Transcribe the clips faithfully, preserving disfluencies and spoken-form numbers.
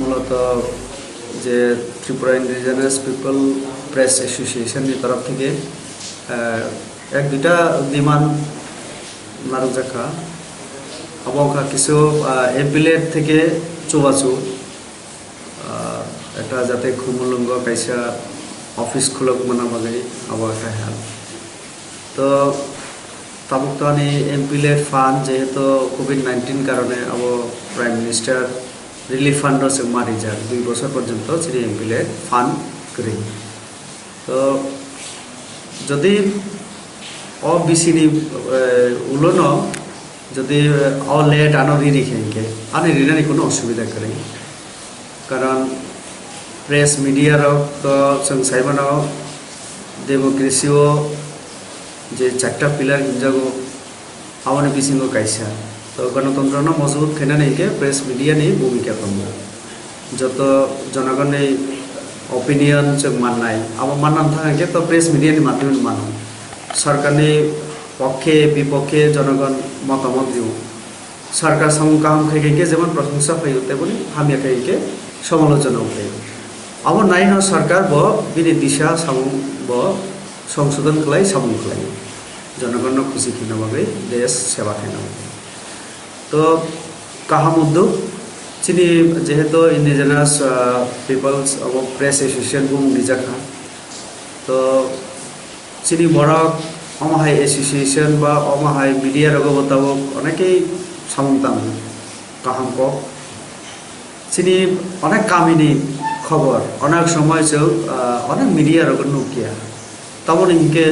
মূলত যে Tripura indigenous people press অ্যাসোসিয়েশননি তরফ থেকে, আহ, এক দুইটা ডিমান্ড নারুক jakha. Abo wngkha কিছু, আহ, এমপিলেট থেকে চুয়াচু, আহ, একটা যাতে খুমুলুঙ্গ kaisa office khulok mana bagwi abo একটা help. তো tabuk to ani এমপিলেট ফান্ড যেহেতু কোভিড নাইন্টিন কারণে abo প্রাইম মিনিস্টার রিলিফ ফান্ডও se mari jak, দুই বছর পর্যন্ত chini এমপিলেট ফান্ড kwrwi. তো যদি o bisini, eh, ulono যদি, eh, o লেট ano riri khe hinkhe ani rinani কোনো অসুবিধা kwrwi. Karon press media rok to chwng sai mano, democracy o je charta pillar hinjago, aboni bisingo kaisa. To ganatantra no mojbut khainani hinkhe press media ni bhumika tongo. Joto jonogonni opinion chwng mannai, abo manna thang hinkhe to press media ni madhyome mano. Sorkarni pokkhe bipokhe jonogon motamot rio. Sarkar samung kaham khai khe, jemon prosongsa phaio, teboni hamya khai khe somalochona phaio. Abo naino sarkar bo bini disa samung bo songsodon khlai, samung khlai. Jonogonno khusi khina bagwi, desh seba khina bagwi. To kaham uddog, chini jehetu indigenous, ah, peoples abo press association bumung rijak kha. To chini borok omo hai association ba omo hai media rogo bo tabuk onekei samung tango, kaham kok. Chini onek kamini khobor, onek somoi chwng, ah, onek media rogo nukya. Tamoni hinkhe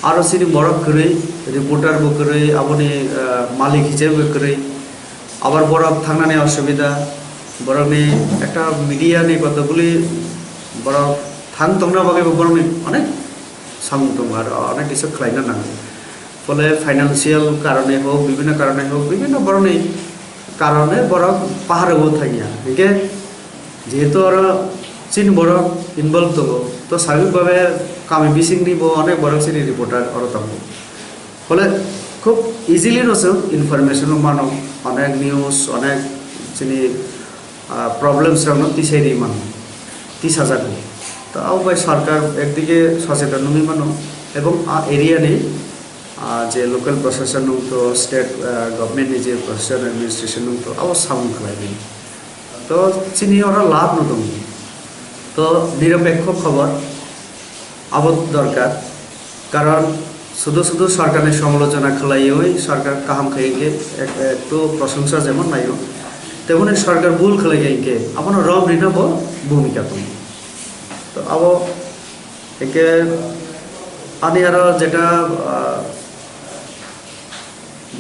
aro chini borok kwrwi, reporter bo kwrwi, aboni, ah, malik hisabe bo kwrwi. Abar borok thangnani osubida, borokni ekta media ni kotokguli borok thang tongna bagwi bo borokni onek samung tongo, aro onek kisa khlaina nango. Phole financial karone hok, bibhinno karone hok, bibhinno borokni karone borok pahar o thangya. Hinkhe jehetu aro chini borok involve tongo, to sabik babe kami bisingni bo onek borok chini reporter oro tongo. Phole khub easily no chwng information no mano, onek news, onek chini, ah, problems rok no tisai ri mano, tisajago. To abo bai sarkar ekdige socheton wngwi mano, ebong a area ni, ah, je local proshashan wng to, state, ah, government ni je proshashan administration wng to, abo samung khlai di. To chini oro labh no tongo. To nirapekho khobor abo dorkar. Karon sudu sudu sarkarni somalochona khlaiwi sarkar kaham khai hinkhe ek-, ektu prosongsa jemon naio, temoni sarkar bul khlai khai hinkhe abono rom rina bo bhumika tongo. To abo hinkhe ani aro jeta, ah,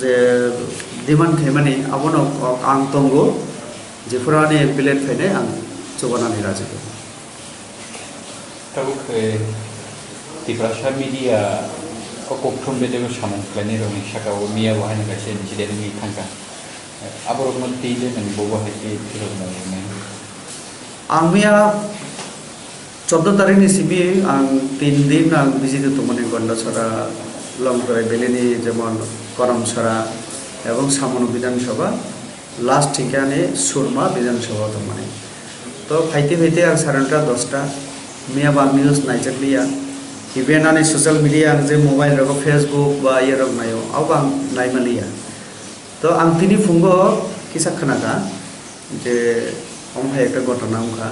je demand khaimani abono ang tongo, jephuru ani plate phainai ang chubanani raji tongo. Tabuk, eh, Tiprasa media o kokthum bedego samung khlainai rokni saka o miya bo haino kaisa incident wngwi thangkha. Eh, aborokno twi le nwng bobo hai twi rwkna rwnai? Ang miya choudo tarikh ni simi ang tin din ang visit tongmani Gondasora, Longkorai Valley ni jemon Konomsora ebong Samono Bidhan Sabha. Last hinkhe ani Surma Bidhan Sabha tongmani. To phaite phaite ang sare nota dosta, miya ba news naijak liya. Even ani social media ang je mobile rogo Facebook ba iye rok naio, abo ang naima liya. To ang tini phungo kisa khwnakha je omo hai ekta ghotona wngkha.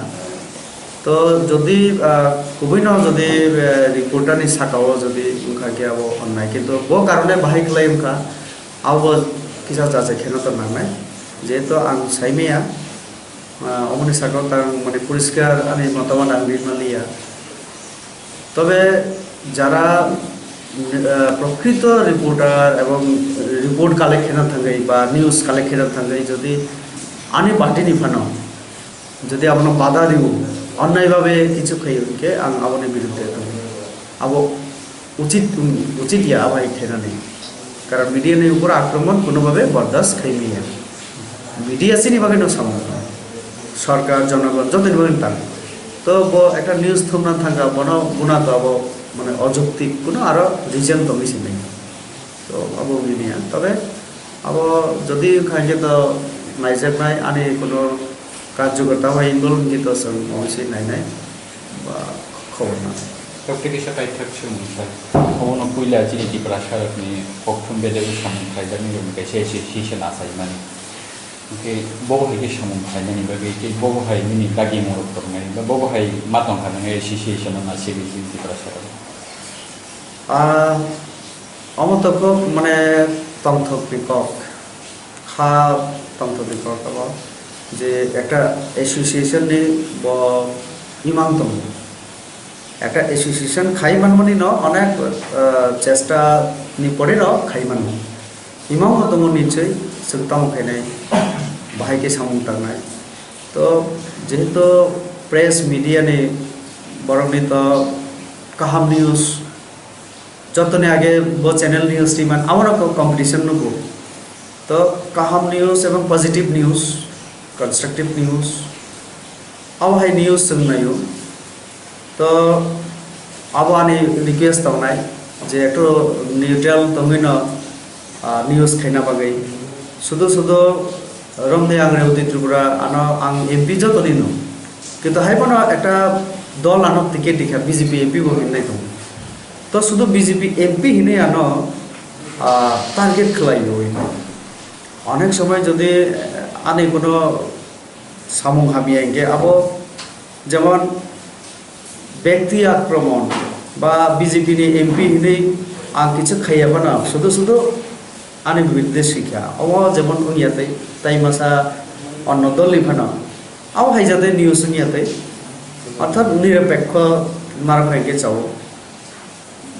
To jodi, ah, kubui no jodi, eh, reporter ni saka o jodi wngkha khe abo onnai, kintu bo karone bahai khlai wngkha. Abo kisa jajai kheno to nangnai, jehetu ang saimaya, ah, omoni sakao tang mane poriskar ani motamot ang ri manliya. Tobe jara, ah, prokrito reporter ebong report collect khena thangwi ba news collect khena thangwi jodi ani party ni phano jodi abono bada rio, onnai babe kichu khaio hinkhe ang aboni biruddhe tongo. Abo uchit, uchit ya abo hai khainani. Karon media ni upor akromon kono babe bordas khai maya. Media chini bagwi no samung. Sorkar, jonogon jotoni bagwi tang. To bo ekta news thumna thangkha, bono buna to abo mane ojuktik, kono aro reason tongwi sinai. To abo wngwi maya. Tobe abo jodi wngkha hinkhe to naijaknai ani kono Rajyagata bai involve wngwi to chwng obviously nainai ba khobor nanai. Doctor kisa kaithak swngmung sir. Obono puila chini Tiprasa rokni kokthum bedegu samung khlaijaknai rokni kaisa association achaimani. Hwnkhe bobo hai khe samung khlaimani bagwi tei bobo hai nini dagimung rok tongmani ba bobo hai ma tongkha nang association no na civil Tiprasa rok. Ah, omo to kok mane tongthokni kok. Kha tongthokni kok abo je ekta association ni bo imang tongo. Ekta association khai manmani no onek, ah, chesta ni pore no khai manmo. Imang bo tongo nichoi chwng tamo khainai bahai khe samung tangnai. To jehetu press media ni borok ni to kaham news Jotoni age bo channel news ni man, abo rok competition nugo. To kaham news ebong positive news, constructive news, abo hai news chwng naio. To abo ani request tongnai je ekটু neutral tongwi no, ah, news khaina bagwi. Sudu sudu Romde ang Revati Tripura ano ang M P jotoni no. Kintu hai bono ekta dol ano ticket dikha, B J P M P bo hinwi tongo. To sudu B J P M P hinwi ano, ah, target khlai oi. Onek somoi jodi, eh, ani kono samung hamya hinkhe abo jemon Bekti akromon ba B J P ni M P hinwi ang kichu khaiya phano sudu sudu ani biruddhe swikha. Omo jemon wngya tei, tai masa onno dol ni phano abo hai jate news wngya tei. Orthat nirapekho narok hai khe chao.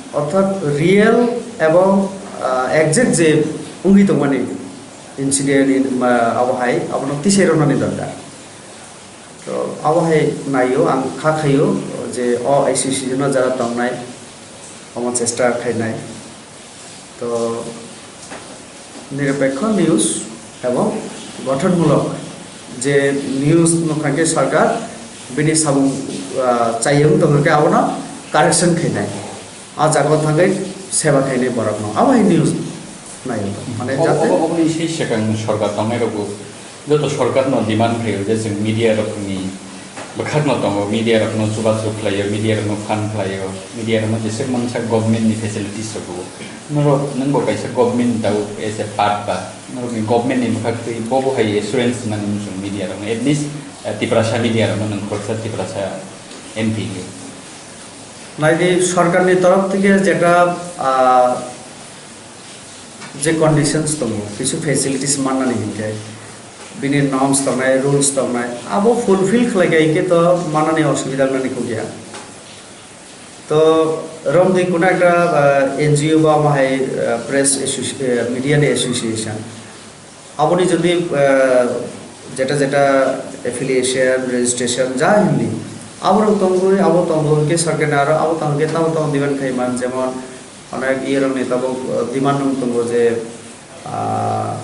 Orthat real ebong, ah, exact je wngwi tongmani incident in, ah, abo hai abono tisai rwnani dorkar. To abo hai naio, ang kha khaio je o association o jara tongnai, omo chesta khainai. To nirapekho news ebong gothonmulok je news nukha khe sarkar bini samung, ah, chayung tongkha khe abono correction khainai. A jaga o thangwi seba khainai borokno. Abo hai news naio. Mane o-, jate o-, oboni sei swkang sorkar tongnai rokbo joto sorkarno demand khlaio je chwng media rokni bwkhakno tongo, media rokno chubachu khlaio, media rokno phan khlaio, media rokno jesa mungsa government ni facilities rokbo. Norok, nwngbo kaisa government daw as a part ba, norokni government ni bwkhak twi bobo hai assurance nang chwng media rokno, at least, eh, Tiprasa media rokno nwng khoroksa Tiprasa M P hinwi. Naidi sorkarni torof theke jeta, ah, je conditions tongo, kisu facilities mannani hinkhe, bini norms tongnai, rules tongnai, abo fulfill khlai kha hinkhe to mannani osubida wngnani kok ya. To romdi kuna ekta, ah, N G O ba omo hai, ah, press associ-, ah, media ni association. Aboni jodi, ah, jeta jeta affiliation, registration ja hindi, aborok tongwi abo tongo hinkhe sarkar ni aro abo tongkhe tamo tamo demand khai man, jemon onek iye rokni tabuk, ah, demand rok tongo je, ah,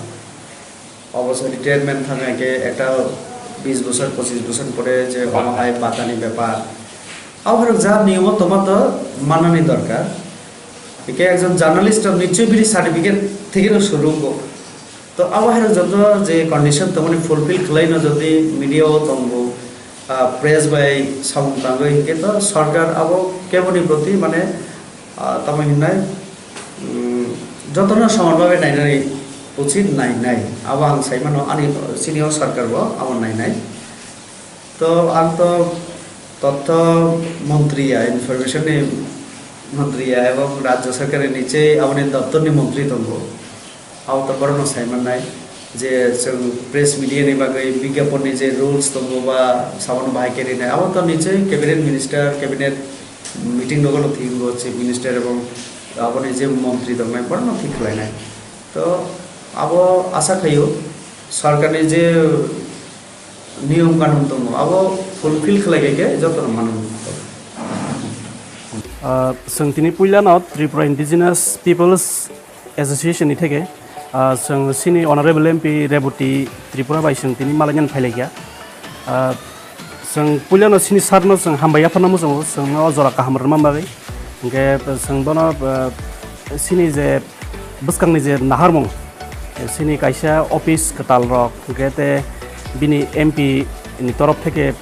obosa retirement thang hinkhe ekta bis bosor pochis bosor pore je omo hai bata ni bepar. Abo rok ja niyom o tongma to manani dorkar. Hinkhe ekjon journalist rok nichoi bini certificate theke no suru go. To abo hai joto je condition tongmani fulfill khlai no jodi media o tongo, ah, press bai samung tangwi hinkhe to sarkar abo keboni proti mane, ah, tamo hinnai, mm, jotono soman bhabe nainani uchit nainai. Abo ang sai mano ani senior sarkar bo abo nainai. To ang to totho montri ya, information ni montri ya, ebong rajya sarkar ni nichoi aboni doptor ni montri tongo. Abo to borokno sai mannai je chwng press media ni bagwi bigyapon ni je rules tongo ba sabono bahai khe rinai, abo to nichoi cabinet minister, cabinet meeting nogo no thik wngo chief minister ebong aboni je montri tongnai borokno thik khlainai. To abo asa khaio sarkar ni je niyom kanun tongo, abo fulfill khlai khe jotono mano. Ah, chwng tini puilano Tripura Indigenous Peoples Association ni theke, ah, chwng chini Honorable M P Rebati Tripura bai chwng tini malainani phailaikha. Ah, chwng puilano chini sir no chwng hambai yapharna muchungo, chwngno o jora kaham rwna bagwi. Hinkhe chwng bono, ah, chini je bwskangni je naharmung, chini kaisa office kwtal rok, hinkhe te bini M P ni torof theke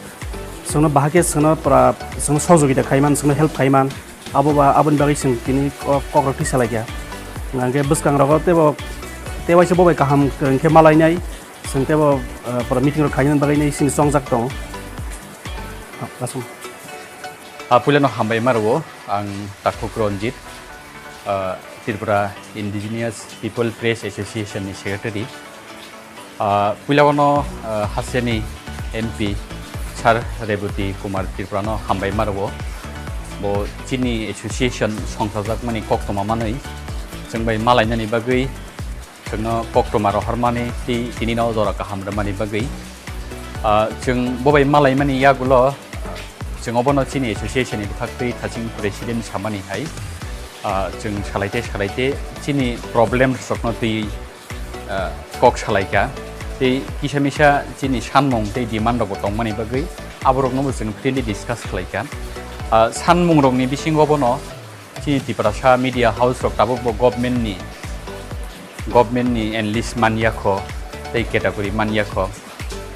chwngno bahai khe chwngno pura chwngno sohojogita khaiman, chwngno help khaiman, abo ba aboni bagwi chwng tini kok, kokrok twi salaikha. Hwnkhe bwskangrogo teibo, tei waisa bo bai kaham kwrwng khe malainai, chwng teibo, ah, pura meeting rok khainani bagwi nai chini chongjak tongo. Ah, aswk. Ah, puilano hambai ma rwo, ang Takhuk Ranjit, ah, Tripura Indigenous People Press Association ni secretary. Ah, puilano, ah, hasteni M P Sir Rebati Kumar Tripura no hambai ma rwo. Bo chini association songchajakmani koktwma manwi chwng bai malainani bagwi chwngno koktwma rohormani tei tini no jora kaham rwmani bagwi. Ah, chwng bo bai malaimani yagulo chwng obono chini association ni bwkhaktwi thaching president samani hai, ah, chwng salaite salaite chini problems rokno twi, ah, kok salaikha. Tei kisa misa chini sanmung tei demand rokbo tongmani bagwi aborokno bo chwng freely discuss khlaikha. Ah, sanmung rokni bisingo bono chini Tiprasa media house rok tabuk bo government ni, government ni enlist manya kho, tei category manya kho.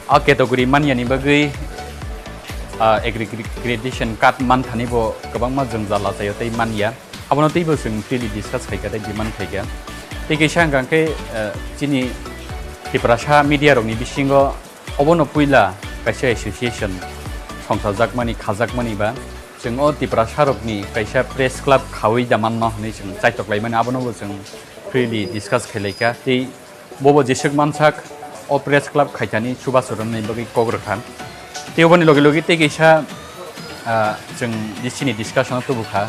A category manya ni bagwi, ah, aggregation card manthani bo kwbangma jwngjal achaio tei manya. Abono teibo chwng freely discuss khaikha tei demand khaikha. Tei kaisa hwnkha khe, ah, chini Tiprasa media rokni bisingo obono puila kaisa association songchajakmani, khajakmani ba chwng o Tiprasa rokni kaisa press club khaui da manno hwnwi chwng chaitok laimani, abono bo chwng freely discuss khailaikha. Tei bobo jeswk mansak o press club khaithani chubachu rwnani bagwi kok rwkha. Tei oboni logi logi tei kaisa, ah, chwng chini discussion o tubukha.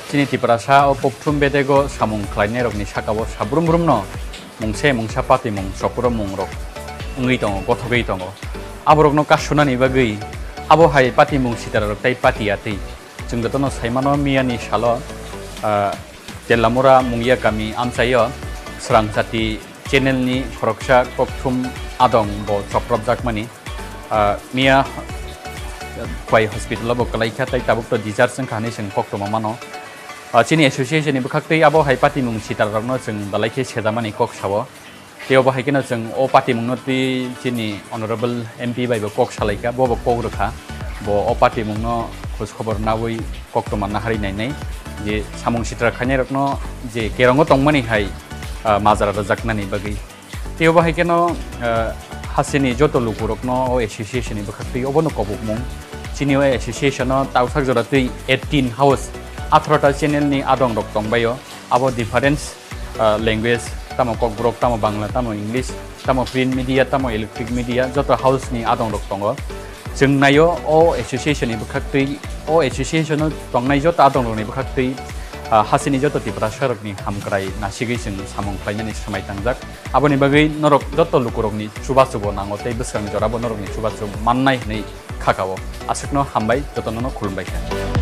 Chini Tiprasa o kokthum bedego samung khlainai rokni saka o sabrum brum no mungsa mungsa patimung chopro mung rok wngwi tongo, gothogwi tongo. Aborokno kasunani bagwi abo hai patimung sitara rok tai pati atwi. Chwng jotono saimano miyani salo, ah, Telamura Mungia kami amchaio Srangchati channel ni khoroksa kokthum adong bo chopropjakmani. Ah, miya Khwai hospital o bo kwlaikha tei tabuk to discharge wngkha hinwi chwng koktwma mano. Ah, chini association ni bwkhaktwi abo hai patimung sitarrokno chwng belai khe sejamani kok sao. Tei obo hai kheno chwng o patimungno twi chini honorable M P bai bo kok salaikha, bo bo kok rwkha. Bo o patimungno khoj khobor naui koktwma naharwi nainai je samung sitra khainairokno je kerongo tongmani hai, ah, majra rwjaknani bagwi. Tei obo hai kheno, ah, hasteni joto lukurokno o association ni bwkhaktwi obono kobokmung. Chini o association o tausak jora twi eighteen house, atharo ta channel ni adong rok tongbaio. Abo difference, ah, language, tamo Kokborok, tamo Bangla, tamo English, tamo print media, tamo electronic media, joto house ni adong rok tongo. Chwng naio o association ni bwkhaktwi, o association o tongnai joto adong rok ni bwkhaktwi, ah, hasteni joto Tiprasa rok ni hamkrai nasigwi chwng samung khlainani swmai tangjak. Aboni bagwi norok joto lukurokni chubachubo nango tei bwskang jorabo norokni chubachu mannai hwnwi khakao. Aswkno hambai, jotono no khulumbai kha.